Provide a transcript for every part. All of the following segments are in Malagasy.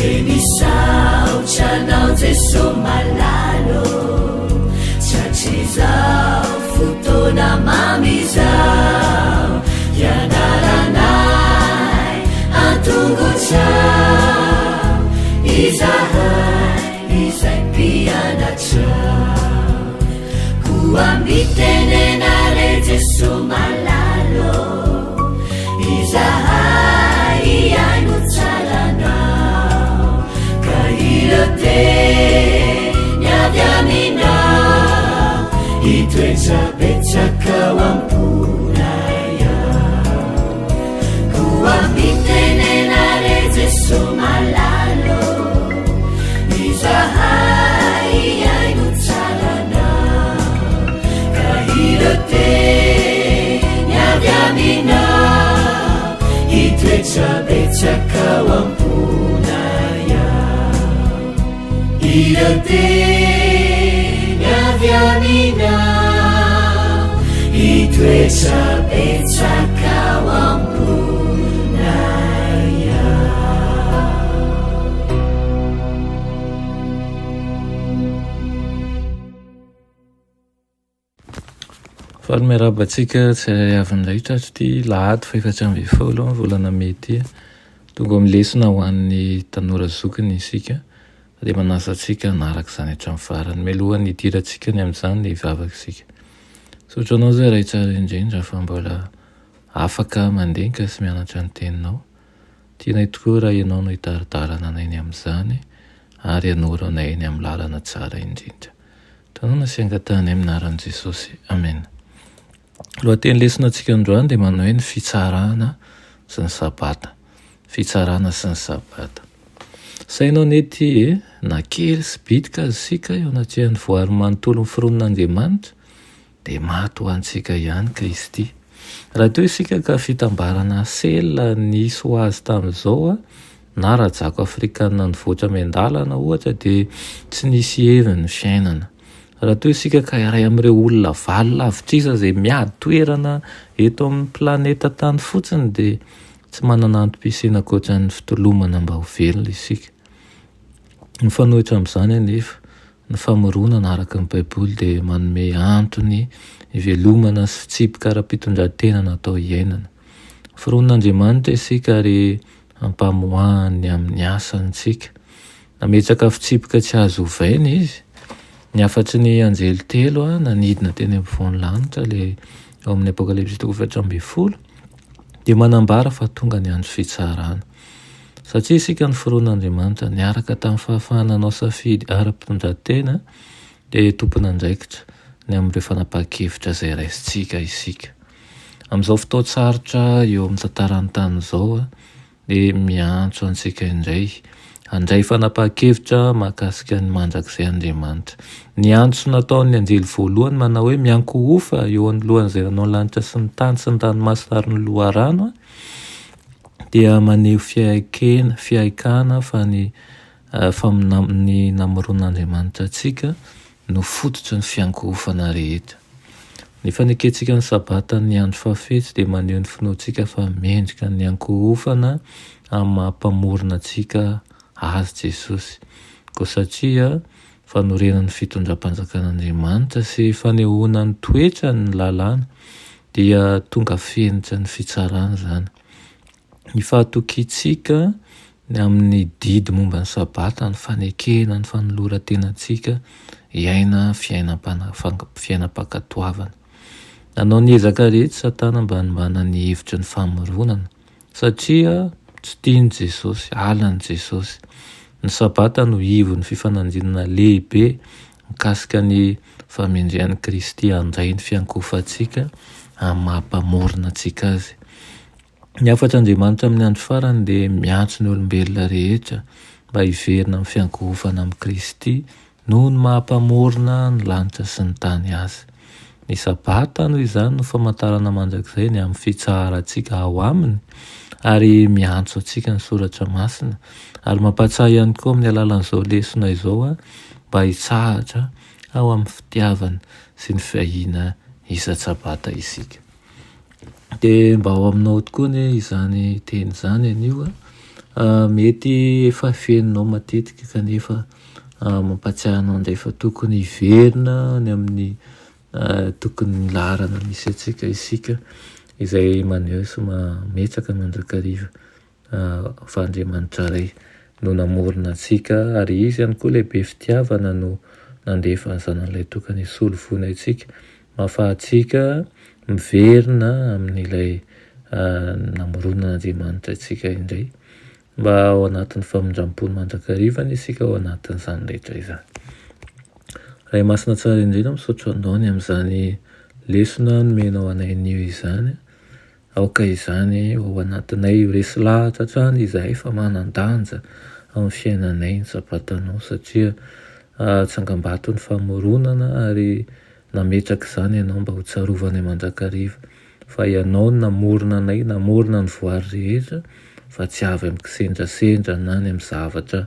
Dia misaotra anao Jeso malala ô, Tratrizao fotoana mamy izao, Hianaranay an-tongotrao, Izahay izay mpianatrao. Koa mitenena re Jeso malala ô, Izahay hihaino tsara anao, Ka ireo teny avy aminao, Hitoetra betsaka ao am-ponay ao. Koa mitenena re Jeso malala ô, Izahay hihaino tsara anao, Ka ireo teny avy aminao, Hitoetra betsaka ao am-ponay ao. Ireo teny avy aminao, Hitoetra betsaka ao am-ponay ao. Faly miarahaba antsika tsirairay avy indray tratr'ity lahady faha-14 volana mey ity. Tonga amin'ny lesona ho an'ny tanora zokiny isika dia manasa antsika hanaraka izany hatramin'ny farany. Mialohan'ny hidirantsika ny amin'izany dia hivavaka isika. Misaotra anao izay Ray tsara indrindra fa mbola afaka mandinika sy mianatra ny teninao. Tianay tokoa raha ianao no hitari-dalana anay ny amin'izany ary hanoro anay ny amin'ny lalana tsara indrindra. Tonona sy angatahana amin'ny anaran'i Jesosy. Amena. Lohateny lesona antsika androany dia manao hoe ny fitsarana sy ny sabata. Fitsarana sy ny sabata. Saino anie ity e, na kely sy bitika aza isika eo anatrehan'ny voary manontolo noforonin'Andriamanitra dia maty ho antsika ihany Kristy. Raha toa isika ka fitambarana sela nisy ho azy tamin'izao na rajako afrikana nivoatra miandalana ohatra dia tsy nisy heviny ny fiainana. Raha toa isika ka iray amin'ireo olona valo lavitrisa izay miady toerana eto amin'ny planeta tany fotsiny dia tsy manana antom-pisiana ankoatra ny fitolomana mba ho velona isika. Mifanohitra amin'izany anefa, ny famoronana araka ny Baiboly dia manome antony hivelomana sy fitsipika ara-pitondran-tena natao hiainana. Foronin'Andriamanitra isika ary ampamoahany ny amin'ny asany isika. Nametraka fitsipika tsy azo ovaina izy. Ny hafatry ny anjely telo nanidina teny ampovoan'ny lanitra ilay ao amin'ny Apokalypsy toko 14 dia manambara fa tonga ny andro fitsarana. Satria isika noforon'Andriamanitra niaraka tamin'ny fahafahana hanao safidy ara-pitondran-tena, dia tompon'andraikitra ny amin'ireo fanapahan-kevitra izay raisintsika isika. Amin'izao fotoan-tsarotra eo amin'ny tantaran'ny tany izao, dia miantso antsika indray handray fanapahan-kevitra mahakasika ny mandrakizay Andriamanitra. Ny antso nataon'ny anjely voalohany manao hoe miankohofa eo anoloan'izay nanao ny lanitra sy ny tany sy ny ranomasina ary ny loharano, dia maneho fiaikena, fihaikana fa ny ny namoron'Andriamanitra antsika no fototry ny fiankohofana rehetra. Ny fanekentsika ny Sabatan'ny andro fahafito dia maneho ny finoantsika fa mendrika ny ankohofana amin'ny maha Mpamorona antsika Azy Jesosy. Koa satria fanorenan'ny fitondram-panjakan'Andriamanitra sy fanehoana ny toetrany ny lalàna dia tonga fenitra ny fitsarana izany. Ny fahatokiantsika ny amin'ny didy momba ny Sabata, ny fanekena ny fanoloran-tenantsika hiaina fiainam-pankatoavana. Nanao ny ezaka rehetra Satana mba hanimbana ny hevitry ny famoronana, satria tsy tian'i Jesosy, halan'i Jesosy. Ny Sabata no ivon'ny fifanandrinana lehibe mikasika ny famendrehan'i Kristy handray ny fiankohofantsika amin'ny maha-Mpamorona antsika Azy. Ny hafatr'Andriamanitra amin'ny andro farany dia miantso ny olombelona rehetra mba hiverina amin'ny fiankohofana amin'i Kristy noho ny maha-Mpamorona ny lanitra sy ny tany Azy. Ny Sabata noho izany no famantarana mandrakizay ny amin'ny fitsaharantsika ao Aminy ary miantso antsika ny Soratra Masina ary mampahatsiahy ihany koa amin'ny alalan'izao lesona izao mba hitsahatra ao amin'ny fitiavana sy ny fiahiana isan-tsabata isika. Dia mba ao aminao tokoa anie izany teny izany anio a! Mety efa fenonao matetika kanefa mampatsiahy anao indray fa tokony hiverina any amin'ny tokony laharana misy antsika isika izay maneho sy mametraka mandrakariva fa Andriamanitra Ray no namorona antsika ary Izy ihany koa ilay be fitiavana no nandefa ny Zanany Lahitokana hisolo voina antsika mba hahafahantsika miverina amin'ilay namoronan'Andriamanitra antsika indray mba ao anatin'ny famindram-pony mandrakariva anie isika ao anatin'izany rehetra izany. Ray Masina tsara indrindra misaotra anao ny amin'izany lesona nomenao anay anio izany. Aoka izany ho ao anatinay ho resy lahatra hatrany izahay fa manan-danja amin'ny fiainanay ny Sabatanao satria tsangambaton'ny famoronana ary nametraka izany Ianao mba ho tsarovanay mandrakariva fa Ianao no namorona anay, namorona ny voary rehetra fa tsy avy amin'ny kisendrasendra na ny amin'ny zavatra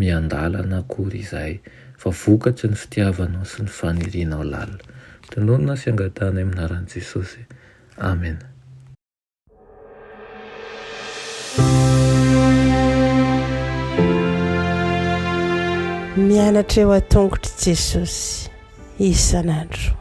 miandalana akory izahay fa vokatry ny fitiavanao sy ny fanirianao lalina. Tononina sy angatahanay amin'ny anaran'i Jesosy. Amena. Mianatra eo an-tongotr'i Jesosy isan'andro.